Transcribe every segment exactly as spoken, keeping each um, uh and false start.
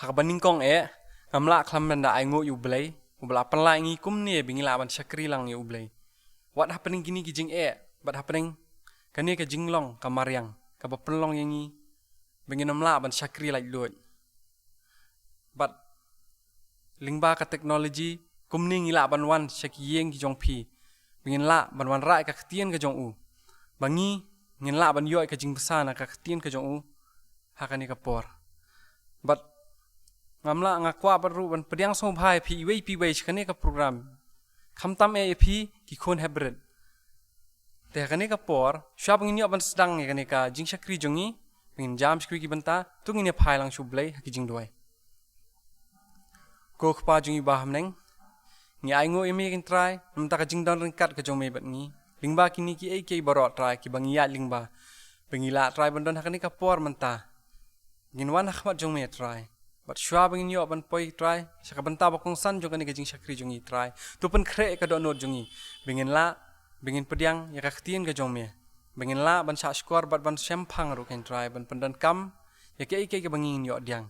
Ha kaba nyngkong eh, ngam lah khlem ban da ainguh ïa U Blei, uba la pynlah ïa ngi kumne ba ngi lah ban shakri lang ïa U Blei. Wat hapdeng kine ki jingeh, bad hapdeng kane ka jinglong ka mariang, kaba pynlong ïa ngi ba ngin ym lah ban shakri laitluid. Bad lyngba ka technology, kumne ngi lah ban wan sha ki ïing ki jong phi, ba ngin lah ban wanrah ïa ka ktien ka jong u, ba ngi, ngin lah ban ïoh ïa ka jingbsa na ka ktien ka jong u ha kane ka por. Bad ngam lah, nga kwah bad ruh ban pdiang sngewbha ïa phi iwei pa iwei sha kane ka program, khamtam eh ïa phi ki khun heprit. Te ha kane ka por, shuwa ba ngin ïoh ban sdang ïa kane ka jingshakri jong ngi, ba ngin jam shakri ki bynta, to ngin ïa phai lang sha U Blei ha ki jingduwai. Ko Kpa jong ngi ba ha bneng, ngi ainguh ïa me ko Trai, namar ka jingdon ryngkat ka jong me bad ngi, lyngba kine kiei kiei baroh Trai, kiba ngi ïaid lyngba, ba ngi lah Trai ban don ha kane ka por mynta. Ngin wan ha khmat jong me Trai. Bad shuwa ba ngin ïoh ban poi Trai sha ka bynta ba kongsan jong kane ka jingshakri jong ngi Trai, to pynkhreh ïa ka dohnud jong ngi, ba ngin lah, ba ngin pdiang ïa ka ktien ka jong me, ba ngin lah ban shahshkor bad ban shemphang ruh ko Trai, ban pyndonkam ïa kaei kaei kaba ngin ïoh pdiang,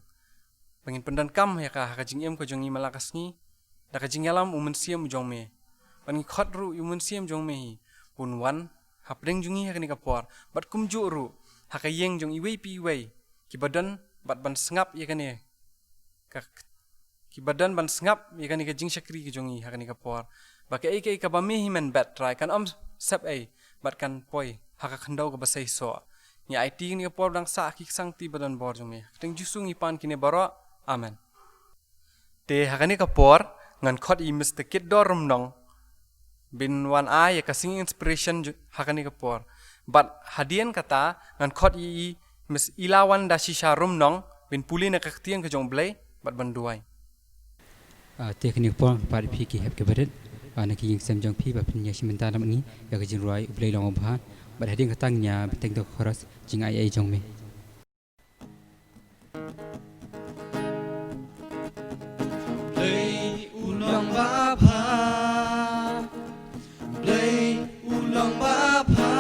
ba ngin pyndonkam ïa ka ha ka jingim ka jong ngi man la ka sngi, da ka jingïalam u Mynsiem jong me. Bad ngi khot ruh ïa u Mynsiem jong me hi, un wan hapdeng jong ngi ha kane ka por, bad kumjuh ruh ha ka ïing jong iwei pa iwei, kiba don bad ban sngap ïa kane ka, kiba don ban sngap ïa kane ka jingshakri ka jong ngi ha kane ka por, ba kaei kaei kaba me hi men bad Trai, kan ym sep ei, bad kan poi ha ka khyndew kaba seisoh. Ngi aiti kane ka por ba dang sah ha ki ksangkti ba don bor jong me. Ha ka kyrteng Jisu ngi pan kine baroh. Amen. Te ha kane ka por, ngan khot ïa i Mister Kitdor Rymnong, ban wan ai ïa ka singing inspiration ju-, ha kane ka por. Bad hadien kata, ngan khot ïa i Miss Ilawan Dashisha Rymnong, ban pule na ka ktien ka jong U Blei, bad ban duwai. Ah, te ha kane ka por, nga kyrpad ïa phi ki hep ki barit, ah, na ki ïing ki sem jong phi, ba phin ïa shim bynta lang bad ngi ïa ka jingrwai U Blei Long U Bha. Bad hadien kata ngin ïa bteng da ka chorus, Jingai Ei Jong Me. Blei u long babha, Blei u long babha,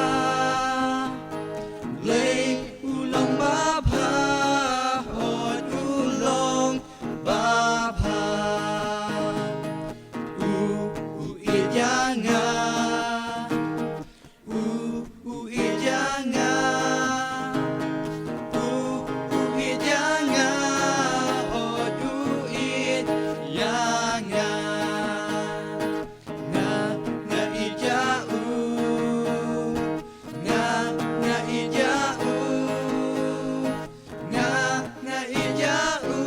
Blei u long babha, hooid u long babha. U, u ïeit ïa nga. U, u ïeit ïa nga. U, u ïeit ïa nga. Hooid u ïeit ïa nga. Nga, nga ïeit ïa u. Nga, nga ïeit ïa u. Nga, nga ïeit ïa u.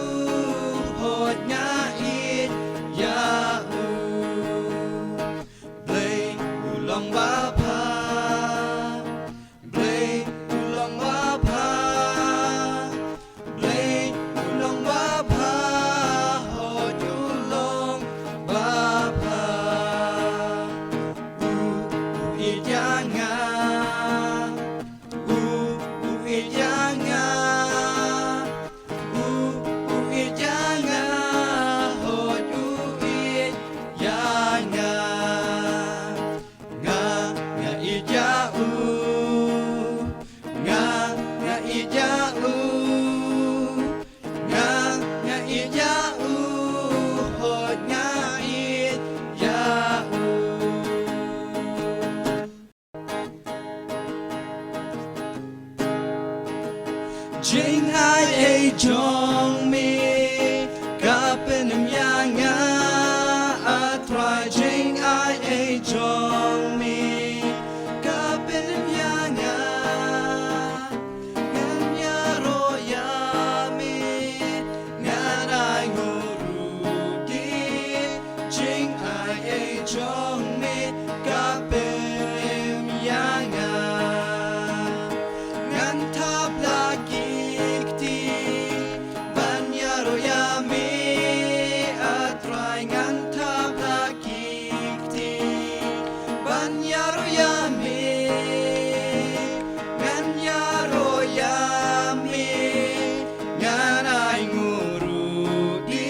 Hooid nga ïeit ïa u. Blei u long babha. Blei u long babha. Blei u long babha. Hooid u long babha. U, u ïeit ïa nga. U, u ïeit ïa nga. U, u ïeit ïa nga, hooid u ïeit ïa nga. Nga, nga ïeit ïa u. Nga, nga ïeit ïa u. Nga, nga ïeit ïa u, hooid nga ïeit ïa u. Jingai ei jong me ka pynim ïa nga, A Trai, jingai ei jong me ka pynim ïa nga. Ngan ïaroh ïa me, ngan ainguh ruh de. Jingai ei jong me ka pynim ïa nga. Ngan thap la ki kti ban ïaroh ïa me, A Trai, ngan thap la ki kti ban ïaroh ïa me. Ngan ïaroh ïa me, ngan ainguh ruh de.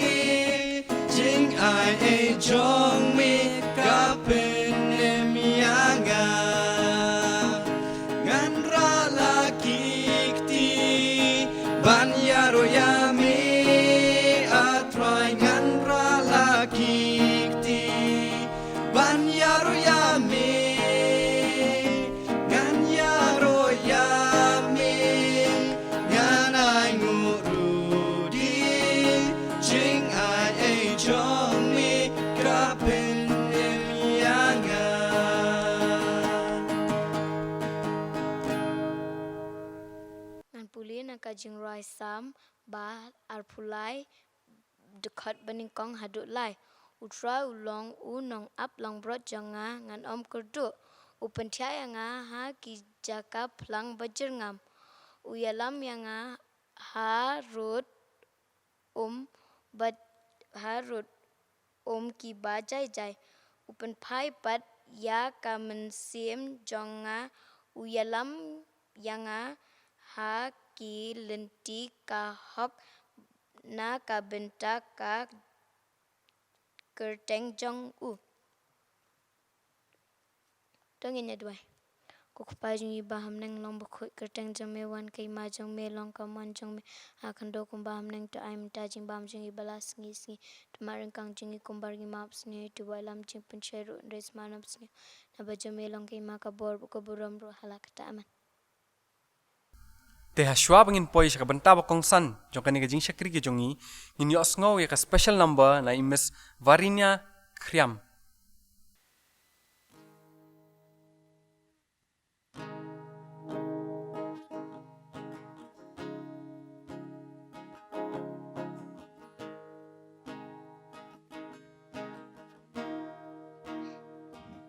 Jingai ei jong me ka pynim ïa nga. Ngan rah la ki kti ban ïaroh ïa me, Jingrwai Salm ba arphew lai, dkhot banyngkong haduh lai. U Trai u long u nongaplangbrot jong nga, ngan ym kyrduh. U pynthiah ïa nga ha ki jaka phlang bajyrngam. U ïalam ïa nga ha rud um ba ha rud um kiba jai jai. U pynphai pat ïa ka mynsiem jong nga, u ïalam ïa nga ha ki lynti ka hok na ka bynta ka kyrteng jong u. To ngin ïa duwai. Ko Kpa jong ngi ba ha bneng, long bakhuid, kyrteng jong me wan, ka hima jong me long, ka mon jong me ha khyndew kumba ha bneng. To ai mynta jingbam jong ngi ba la sngi sngi. To map ryngkang jong ngi kumba ngi map sniew ïa ki, wat lam jingpynshoi ruh, hynrei sumar ïa ka bsniew. Naba jong me long ka hima, ka bor bad ka burom ruh ha la katta. Amen. Te ha shuwa ba ngin poi sha ka bynta ba kongsan jong kane ka jingshakri ka jong ngi, ngin ïohsngew ïa ka special number na i Miss Varinia Khriam.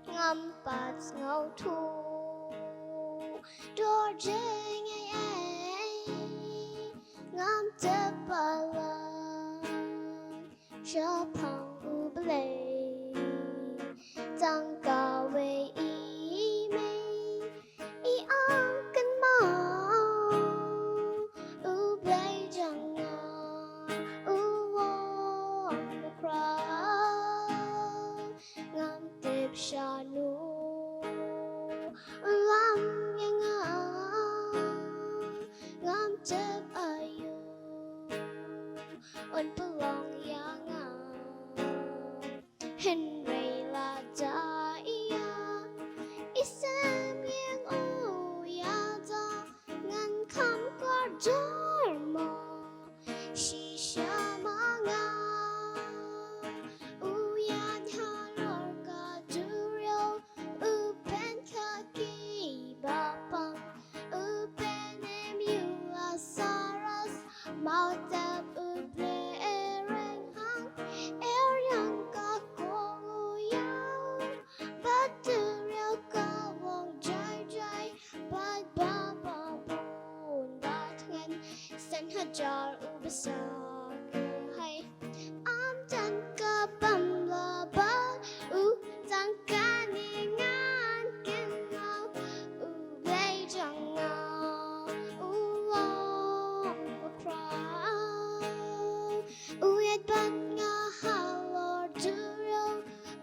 Ngam pat sngewthuh dur jingaiei, ngam tip palat shaphang U Blei. Tang kawei i mei i ong kynmaw, U Blei jong nga u long bakhraw. Ngam tip shano u lam ïa nga, ngam tip aïu un pynlong ïa nga. Hynrei lada ïa i sem ïeng u ïada, ngan kham kordor mo shisha ma nga. U ïaid halor ka duriaw, u pynkhih kiba pang, u pynim ïa u Lasarus. Mawtap U Blei rynghang, er ïa nga ka kong u ïaw, bad duriaw ka long jai jai, bad ba ba bun bad ngan, san hajar u bsa u hai. Ym don ka bym lah bad u, tang kane ngan kynmaw, U Blei jong nga u long bakhraw. U ïaid bad nga halor duriaw,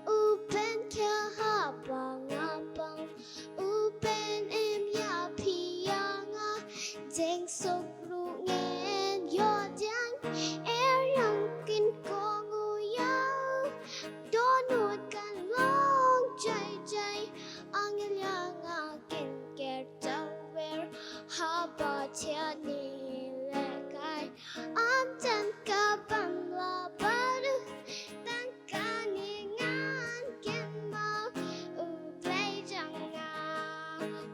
u pynkhih ha ba nga pang, u pynim ïa phi ïa nga, jingsuk ruh ngin ïoh pdiang, er ïa nga ka kong u ïaw. Dohnud kan long jai jai, angel ïa nga kin ker tawiar, haba thiah ne lehkai. Ym don ka bym lah bad u, tang kane ngan kynmaw, U Blei jong nga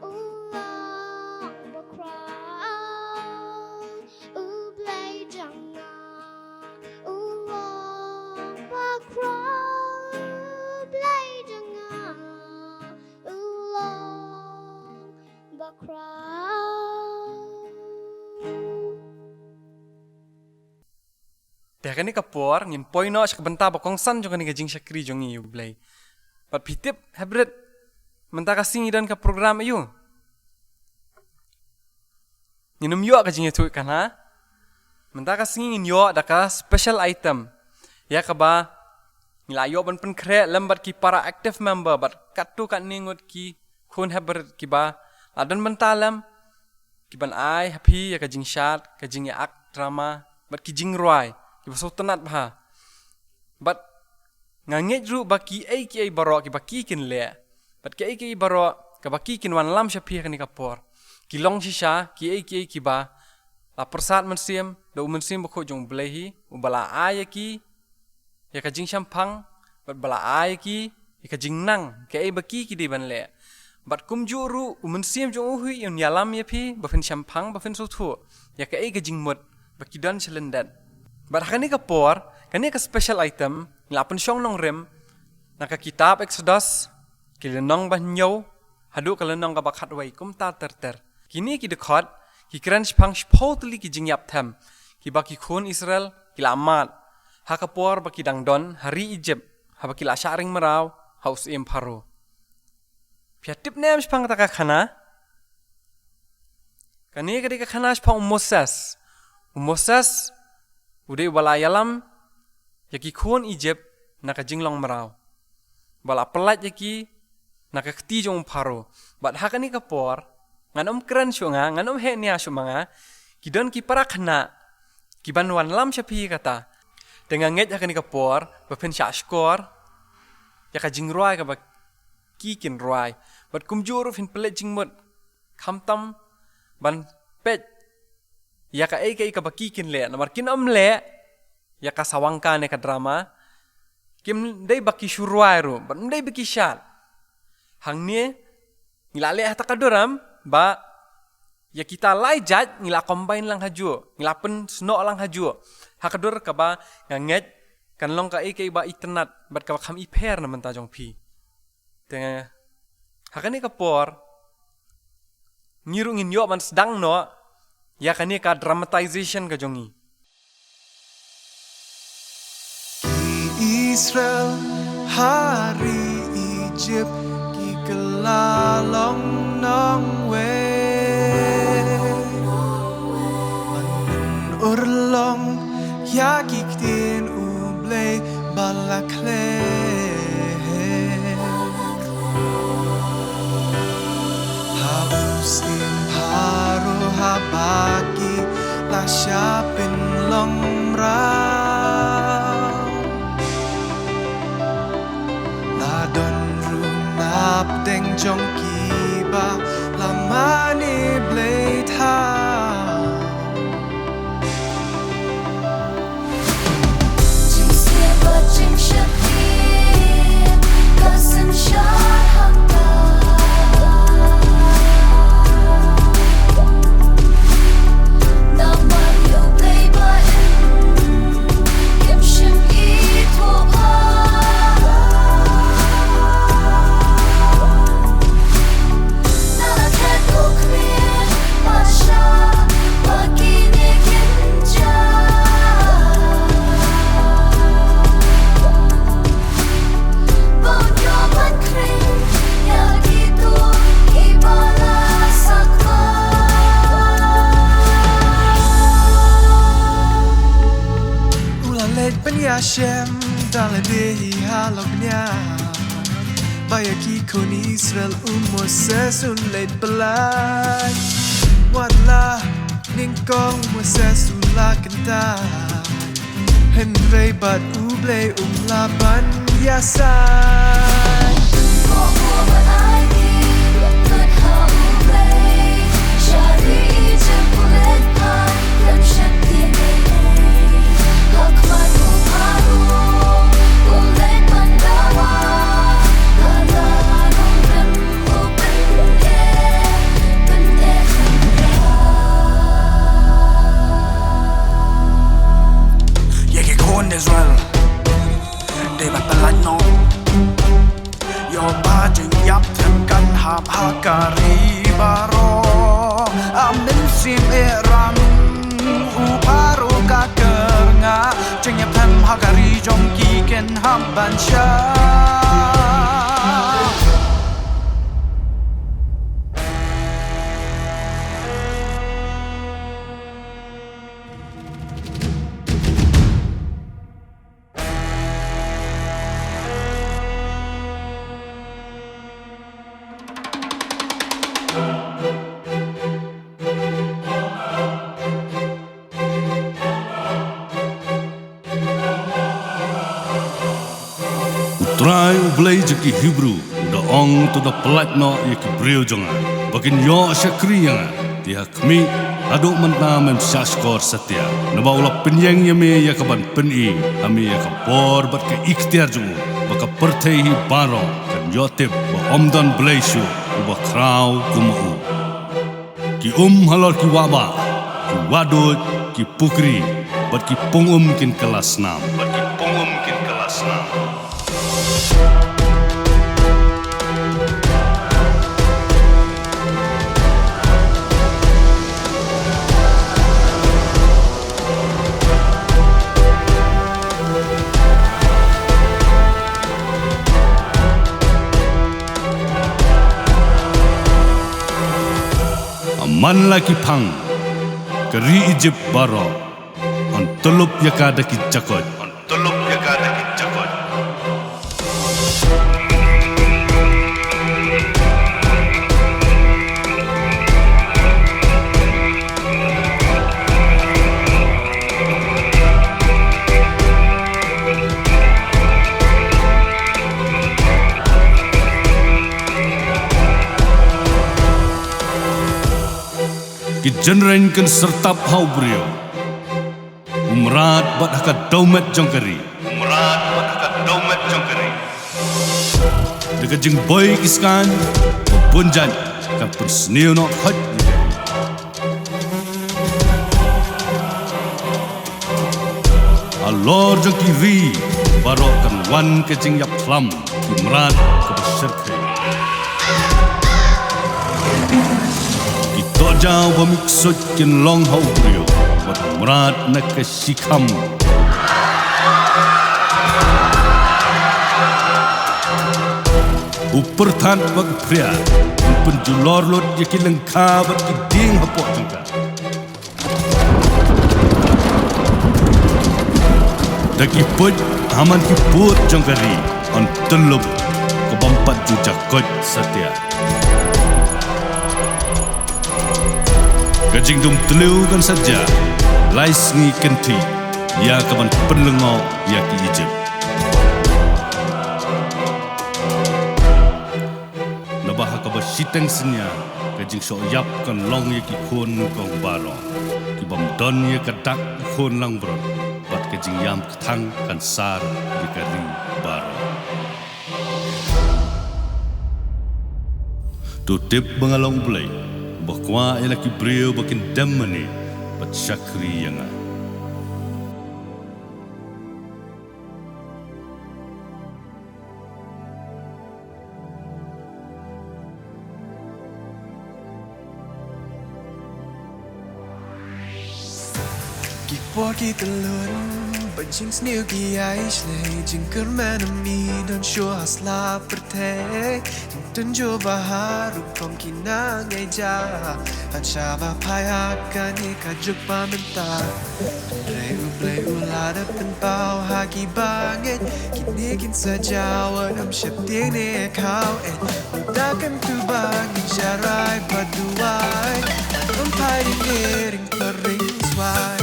u long bakhraw. U Blei jong nga u long bakhraw. U Blei jong nga u long bakhraw. Te ha kane ka por ngin poi noh sha ka bynta ba kongsan jong kane ka jingshakri jong ngi ïa U Blei. Bad phi tip, hynrei mynta ka sngi don ka program aïu? Ngin ym ïoh ka jingïathuh kan ha. Mynta ka sngi ngin ïoh da ka special item, ïa kaba ngi la ïoh ban pynkhreh lem bad ki para active member bad katto katne ngut ki khun hynrei kiba la don bynta lem, kiban ai ha phi ïa ka jingshad, ka jingïa act drama bad ki jingrwai kiba sngewtynnat bha. Bad nga ngeit ruh ba kiei kiei baroh kiba ki kin leh, bad kiei kiei baroh kaba ki kin wanlam sha phi ha kane ka por, ki long shisha kiei kiei kiba la pyrsad mynsiem da U Mynsiem Bakhuid jong U Blei hi, uba la ai ïa ki ïa ka jingshemphang, bad ba la ai ïa ki ïa ka jingnang kaei ba ki ki dei ban leh. Bad kumjuh ruh u Mynsiem jong u hi un ïalam ïa phi ba phin shemphang, ba phin sngewthuh ïa kaei ka jingmut ba ki don sha lyndet. Bad ha kane ka por, kane ka special item ngi la pynshong nongrim na ka kitab Exodus, ki lynnong ba hynñiew haduh ka lynnong kaba khatwei, kumta ter ter. Kine ki dkhot ki kren shaphang shiphew tylli ki jingïap them kiba ki khun Israel ki la mad ha ka por ba ki dang don ha ri Egypt, haba ki la shah ring mraw ha u syiem Pharaoh. Phi ïa tip ne em shaphang kata ka khana? Kane ka dei ka khana shaphang u Moses. U Moses u dei uba la ïalam ïa ki khun Egypt na ka jinglong mraw, ba la pyllait ïa ki na ka kti jong u Pharaoh. Bad ha kane ka por, ngan ym kren shuh nga, ngan ym heh nia shuh ma nga, ki don ki para khynnah kiban wanlam sha phi kata. Te nga ngeit ha kane ka por ba phin shah shkor ïa ka jingrwai kaba ki kin rwai, bad kumjuh ruh phin pynleit jingmut, khamtam ban peit ïa kaei kaei kaba ki kin leh, namar kin ym leh ïa ka sawang ka ne ka drama. Kim dei ba ki shu rwai ruh, bad ym dei ba ki shad. Hangne ngi la leh ha ta ka dur em, ba ïa kita lai jait ngi la combine lang hajuh, ngi la pynsnoh lang hajuh ha ka dur kaba nga ngeit kan long kaei kaei ba itynnad bad kaba kham ipher na bynta jong phi. Te ha kane ka por ngi ruh ngin ïoh ban sdang noh ïa kane ka dramatization ka jong ngi. Ki Israel ha ri Egypt ki kylla long nongwei. Ban pynurlong ïa ki ktien U Blei ba la khleh. Ha u syiem Pharaoh haba ki la shah pynlong mraw, la don ruh napdeng jong ki ba la mane blei thaw. Jingsngewbha jingshakri ka synshar hangta. Namar ïa U Blei ba im, kim shym ithuh bha. U la leit ban ïashem da lade hi ha lok nia. Ba ïa ki khun Israel u Moses un leit pyllait. Wat la nyngkong Moses u la kyntait, hynrei bad U Blei um lah ban ïasaid. Ïa ki khun Israel dei ban pyllait noh. Ïoh ba jingïap them kan hap ha ka ri baroh. A mynsiem eh rang u Pharaoh ka kyrngah. Jingïap them ha ka ri jong ki kin hap ban shah. U Trai U Blei jong ki Hebru u da ong, to da pyllait noh ïa ki briew jong nga ba kin ïoh shakri ïa nga. Te ha khmih, haduh mynta mem shah shkor satia, naba u la pynïeng ïa me ïa ka ban pyni ha me ïa ka bor bad ka iktiar jong u, ba ka pyrthei hi baroh kan ïoh tip ba ym don Blei shuh. uba khraw kum u. Ki um halor ki wahbah, ki wahduid, ki pukri, bad ki pung um kin kylla snam. Bad ki pung um kin kylla snam. Man la ki phang, ka ri Ijipt baroh yn tyllup ïa ka da ki jakoit. Yn tyllup ïa ka da ki jakoit. Ki jynreiñ kin syrtap ha u briew, u mrad bad ha ka dewmet jong ka ri. U mrad bad ha ka dewmet jong ka ri. Da ka jingboi ki skaiñ, ka bun jait kan pynsniew noh hoi. Halor jong ki ri baroh kan wan ka jingïaplam, ki mrad kaba shyrkhei. Ki tohjaw ba mih ksuid kin long ha u briew, bad u mrad na ka shikham. U pyrthat bad u phriah un pynjulor lut ïa ki lyngkha bad ki dieng hapoh jong ka. Da ki puit ha man ki pud jong ka ri yn tyllup, ka bym pat ju jakoit satia. Ka jingdum tliw kan sa jia lai sngi kynthih ïa ka ban pynlyngngoh ïa ki Ijipt. Naba ha kaba shiteng synñia ka jingshoh ïap kan long ïa ki khun nyngkong baroh, ki bym don ïa ka dak u khun langbrot, bad ka jingïam kthang kan sar ïa ka ri baroh. To tip ba nga long U Blei, uba kwah ïa la ki briew ba kin dem mane bad shakri ïa nga. Ki por ki tyllup, ba jingsniew ki ïai shlei, jingkyrmen ym don shuh ha sla pyrthei. Jingtynjuh bha rukom ki nang ïai ja, hajan ba phai ha kane ka juk ba mynta. Blei, U Blei u la dep pynpaw ha ki bangeit, kine kin sa jaw, wat ym sheptieng ne khaw eh. Lada kyntu ba ngin sharai bad duwai, ym phai ring ne ring pyrring swai.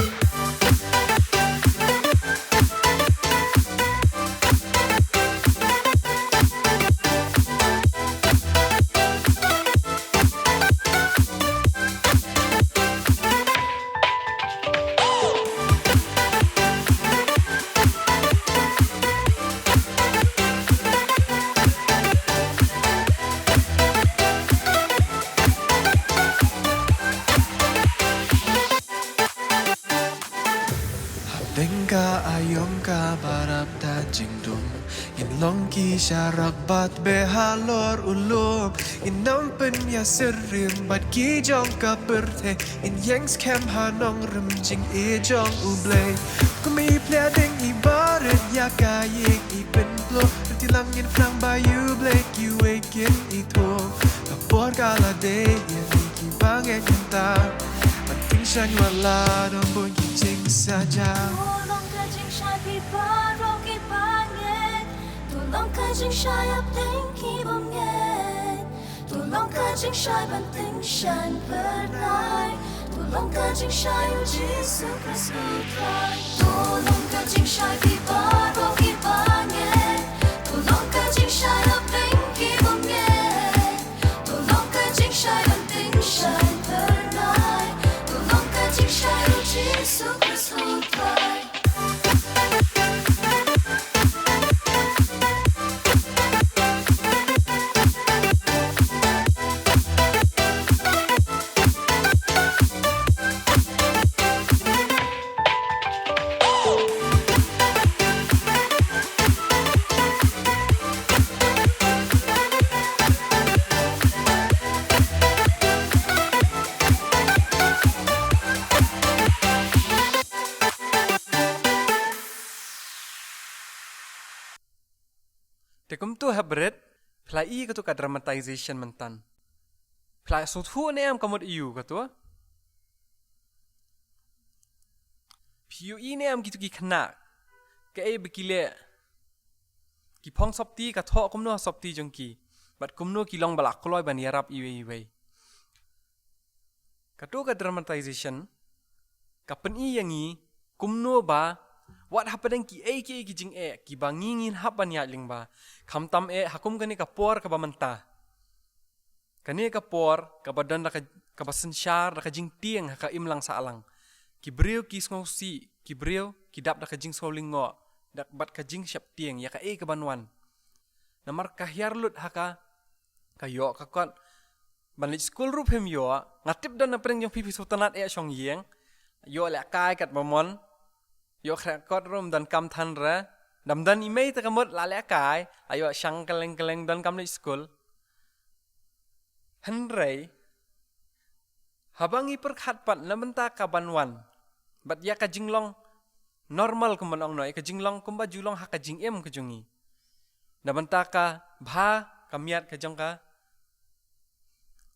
Hapdeng ka aïom kaba rapta jingdum, ngin long ki sharak bathbe halor u lum. Ngin ym pynïasyriem bad ki jong ka pyrthei, ngin ïeng skhem ha nongrim jingïeit jong U Blei. Kum i plia ding i barit ïa ka ïing i pynpluh, lynti lang ngin pynang ba U Blei, kiwei kin ithuh. Ka por ka la dei ïa ngi ki bangeit mynta ban tyngshaiñ wat la don bun ki jingsaja. To long ka jingshai phi baroh ki bangeit, to long ka jingshai hapdeng ki bymngeit, to long ka jingshai ban tyngshaiñ pyrthei, to long ka jingshai U Jisu Khrist U Trai. To long ka jingshai phi baroh ki bangeit, to long ka jingshai hapdeng ki bymngeit, to long ka jingshai ban tyngshaiñ pyrthei, to long ka jingshai U Jisu Khrist U Trai. Te kumtu hapdeng phi la i katu ka dramatization myntan. Phi la sngewthuh ne em ka mut aiu katu? Phi ïohi ne em kitu ki khynnah, kaei ba ki leh? Ki phong sopti, ka thoh kumno ha sopti jong ki? Bad kumno ki long ba la kloi ban ïarap iwei iwei? Katu ka dramatization ka pyni ïa ngi kumno ba wat hapdeng kiei kiei ki jingeh kiba ngi ngin hap ban ïaid lyngba, khamtam eh ha kum kane ka por kaba mynta. Kane ka por kaba don da ka, kaba synshar da ka jingtieng ha ka imlang sahlang. Ki briew ki sngewsih, ki briew ki dap da ka jingsngewlyngngoh, da bad ka jingsheptieng ïa kaei kaban wan. Namar ka hiar lut ha ka, ka ïoh ka kot. Ban leit skul ruh phim ïoh, nga tip don na pdeng jong phi phi sngewtynnat eh shong ïing. Ïoh lehkai katba mon. Ïoh khreh kot ruh ym don kam than re. Dam don i mei te ka mut la lehkai, la ïoh shang kylleng kylleng, don kam leit skul. Hynrei haba ngi pyrkhat pat na bynta kaban wan bad ïa ka jinglong normal kumban ong noh, ïa ka jinglong kumba ju long ha ka jingim ka jong ngi. Na bynta ka bha ka miat ka jong ka,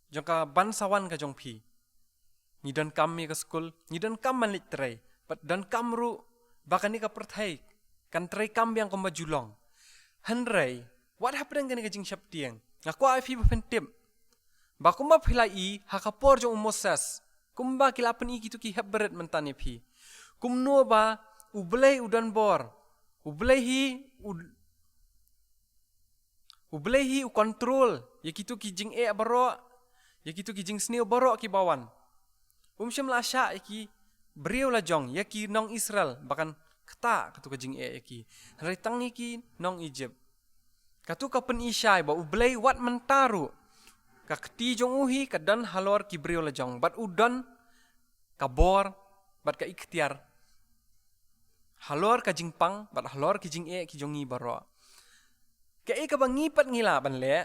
jong ka ban sa wan ka jong phi. Ngi don kam ïa ka skul, ngi don kam ban leit trei, bad don kam ruh ba kane ka pyrthei kan trei kam biang kumba ju long. Hynrei wat hapdeng kane ka jingsheptieng, nga kwah ïa phi ba phin tip ba kumba phi la i ha ka por jong u Moses, kumba ki la pyni kitu ki hapdeng myntan ïa phi, kumno ba U Blei u don bor, U Blei hi u U Blei hi u control ïa kitu ki jingeh baroh, ïa kitu ki jingsniew baroh kiba wan. Um shym la shah ïa ki briew la jong, ïa ki nong Israel ba kan ktah katu ka jingeh ïa ki. Hynrei tang ïa ki nong Egypt. Katu ka pyni shai ba U Blei wat mynta ruh, ka kti jong u hi ka don halor ki briew la jong, bad u don ka bor bad ka iktiar halor ka jingpang bad halor ki jingeh ki jong ngi baroh. Kaei kaba ngi pat ngi lah ban leh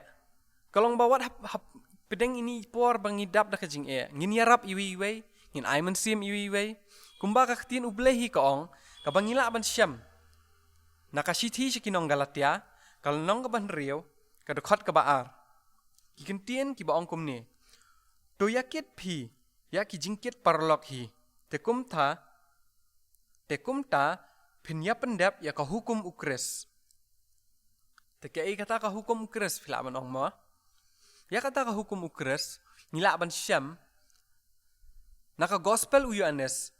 ka long ba wat hap, hapdeng ine i por ba ngi dap da ka jingeh, ngin ïarap iwei iwei, ngin ai mynsiem iwei iwei. Kumba ka ktien U Blei hi ka ong, kaba ngi lah ban shem na ka shithi sha ki nong Galatia, ka lynnong kaba hynriew, ka dkhot kaba ar. Ki kyntien kiba ong kumne: To ïakit phi ïa ki jingkit paralok hi, te kumta, te kumta phin ïa pyndep ïa ka hukum U Khrist. Te kaei kata ka hukum U Khrist phi lah ban ong mo? Ïa kata ka hukum U Khrist ngi lah ban shem na ka gospel u Ïoannis,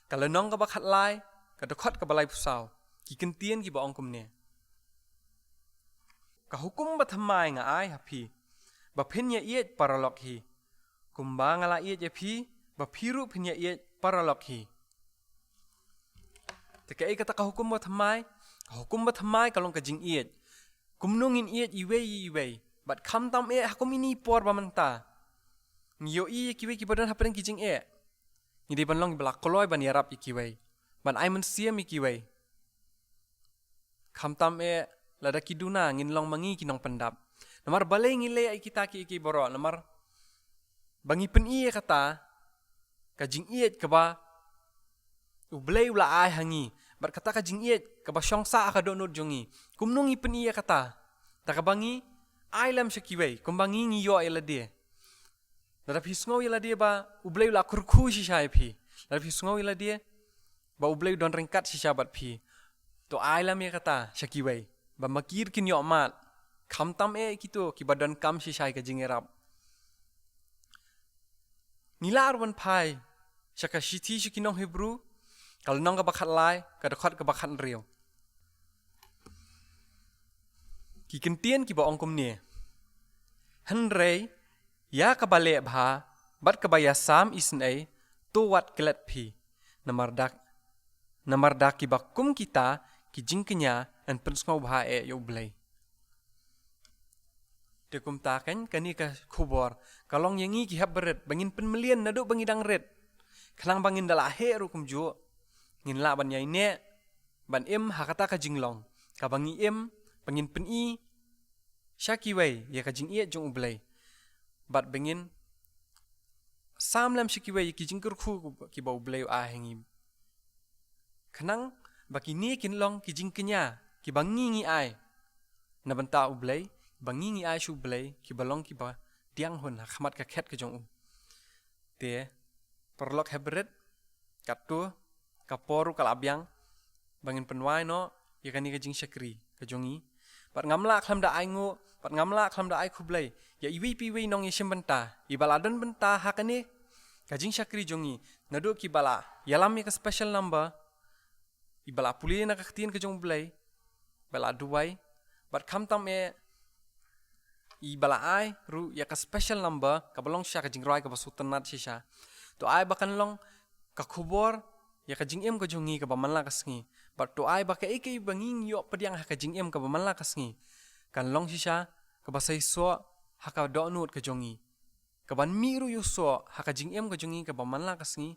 ka lynnong kaba khatlai, ka dkhot kaba laiphew saw, ki kyntien kiba ong kumne: Ka hukum bathymmai nga ai ha phi, ba phin ïa ïeit paralok hi, kumba nga la ïeit ïa phi, ba phi ruh phin ïa ïeit paralok hi. Te kaei kata ka hukum bathymmai? Ka hukum bathymmai ka long ka jingïeit. Kumno ngin ïeit iwei ïa iwei, bad khamtam eh ha kum ine i por ba mynta. Ngi ïohi ïa kiwei kiba don hapdeng ki jingeh, ngi dei ban long kiba la kloi ban ïarap ïa kiwei, ban ai mynsiem ïa kiwei. Khamtam eh lada ki duna, ngin long ma ngi ki nongpyndap. Namar balei ngi leh ïa kita kiei kiei baroh? Namar ba ngi pyni ïa kata ka jingïeit kaba U Blei u la ai ha ngi, bad kata ka jingïeit kaba shong sah ha ka dohnud jong ngi. Kumno ngi pyni ïa kata? Da kaba ngi ai lem sha kiwei, kumba ngi ngi ïoh ïa lade. Lada phi sngew ïa lade ba U Blei u la kyrkhu shisha ïa phi, lada phi sngew ïa lade ba U Blei u don ryngkat shisha bad phi, to ai lem ïa kata sha kiwei, ba ma ki ruh kin ïoh mad, khamtam eh kito kiba donkam shisha ïa ka jingïarap. Ngi lah ruh ban phai sha ka shithi sha ki nong Hebru, ka lynnong kaba khatlai, ka dkhot kaba khathynriew. Ki kyntien kiba ong kumne: Hynrei ïa kaba leh bha bad kaba ïasam isynei, to wat klet phi, namar da, namar da kiba kum kita ki jingkñia yn pynsngewbha eh ïa U Blei. Te kumta kan, kane ka khubor ka long ïa ngi ki hep barit ba ngin pynmlien naduh ba ngi dang rit, khnang ba ngin da la heh ruh kumjuh, ngin lah ban ïaineh ban im ha kata ka jinglong kaba ngi im, ba ngin pyni sha kiwei ïa ka jingïeit jong U Blei, bad ba ngin sam lem sha kiwei ïa ki jingkyrkhu kiba U Blei u ai ha ngi, khnang ba kine kin long ki jingkñia kiba ngi ngi ai. na bynta U Blei, ba ngi ngi ai sha U Blei kiba long kiba diang hun ha khmat ka khet ka jong u. Te paralok hep rit, katto ka por ruh ka la biang ba ngin pynwai noh ïa kane ka jingshakri ka jong ngi. Bad ngam lah khlem da ai nguh, bad ngam lah khlem da ai khublei ïa iwei pa iwei nongïashim bynta, iba la don bynta ha kane ka jingshakri jong ngi, naduh kiba la ïalam ïa ka special number, iba la pule na ka ktien ka jong U Blei, ba la duwai, bad khamtam eh iba la ai ruh ïa ka special number kaba long shisha ka jingrwai kaba sngewtynnat shisha. To ai ba kan long ka khubor ïa ka jingim ka jong ngi kaba man la ka sngi. Bad to ai ba kaei kaei ba ngi ngi ïoh pdiang ha ka jingim kaba man la ka sngi, kan long shisha kaba seisoh ha ka dohnud ka jong ngi, kaban mih ruh ïa u soh ha ka jingim ka jong ngi kaba man la ka sngi.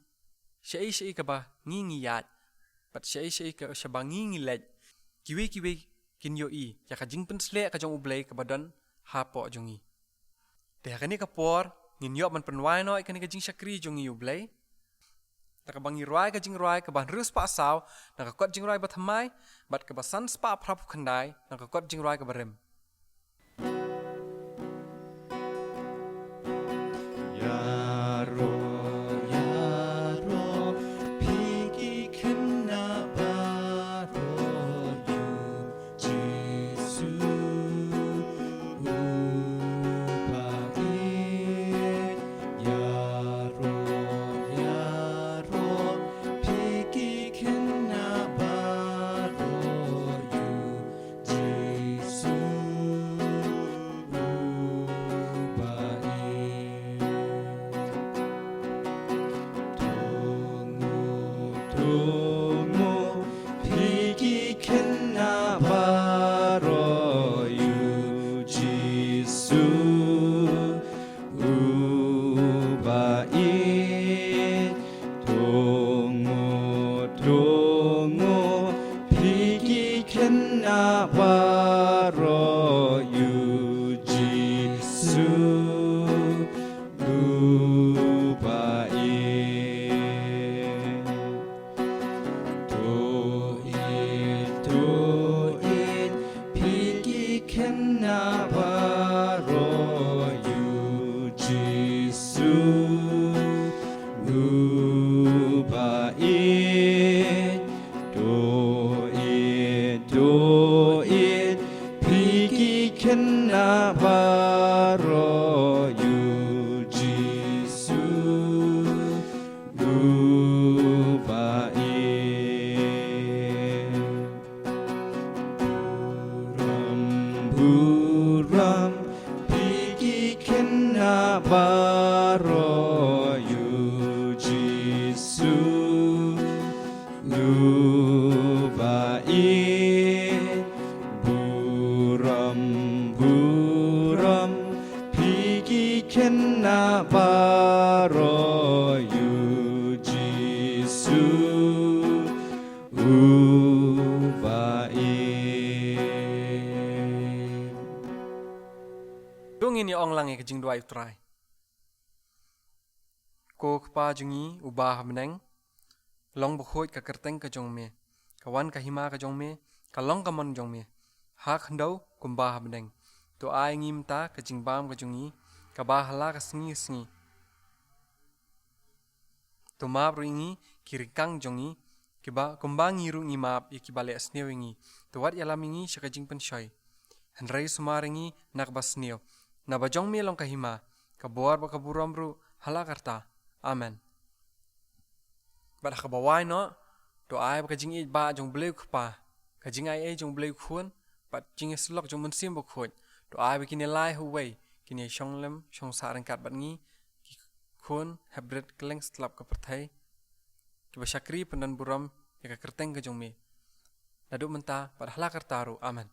Shaei shaei kaba ngi ngi ïaid, bad shaei shaei ka shaba ngi ngi leit, kiwei kiwei kin ïohi ïa ka jingpynsleh ka jong U Blei kaba don hapoh jong ngi. Te ha kane ka por ngin ïoh ban pynwai noh ïa kane ka jingshakri jong ngi ïa U Blei, da kaba ngi rwai ka jingrwai kaba hynriew spah saw na ka kot jingrwai bathymmai, bad kaba san spah phra phew khyndai na ka kot jingrwai kaba rim. Ïaroh, ïaroh, phi ki khynnah baroh ïa u Jisu uba ïeit. Ïaroh, ïaroh, phi ki khynnah baroh ïa u Jisu uba ïeit. To nguh, to nguh, phi ki khynnah baroh ïa u Jisu uba ïeit. To nguh, to nguh, phi ki khynnah baroh ïa u Jisu uba ïeit. To ïeit, to ïeit, phi ki khynnah baroh ïa u Jisu uba ïeit. To ïeit, to ïeit, phi ki khynnah baroh ïa u Jisu uba ïeit. Burom, burom, phi ki khynnah baroh ïa u Jisu uba ïeit. Burom, burom, phi ki khynnah baroh ïa u Jisu uba ïeit. To ngin ïa ong lang ïa ka jingduwai U Trai. Ko Kpa jong ngi uba ha bneng, long bakhuid ka kyrteng ka jong me, ka wan ka hima ka jong me, ka long ka mon jong me ha khyndew kumba ha bneng. To ai ngi mynta ka jingbam ka jong ngi kaba ha la ka sngi sngi. To map ruh ïa ngi ki ryngkang jong ngi, kiba kumba ngi ruh ngi map ïa kiba leh sniew ïa ngi. To wat ïalam ïa ngi sha ka jingpynshoi, hynrei sumar ïa ngi na kaba sniew. Naba jong me long ka hima, ka bor bad ka burom ruh ha la karta. Amen. Bad ha kaba wai noh, to ai ba ka jingïeit ba jong U Blei U Kpa, ka jingaiei jong U Blei U Khun, bad jingïasyllok jong U Mynsiem Bakhuid, to ai ba kin ïalai ha uwei, kin ïashong lem shong sah ryngkat bad ngi ki khun hep rit kylleng stlap ka pyrthei, kiba shakri pyndonburom ïa ka kyrteng ka jong me, naduh mynta bad ha la karta ruh. Amen.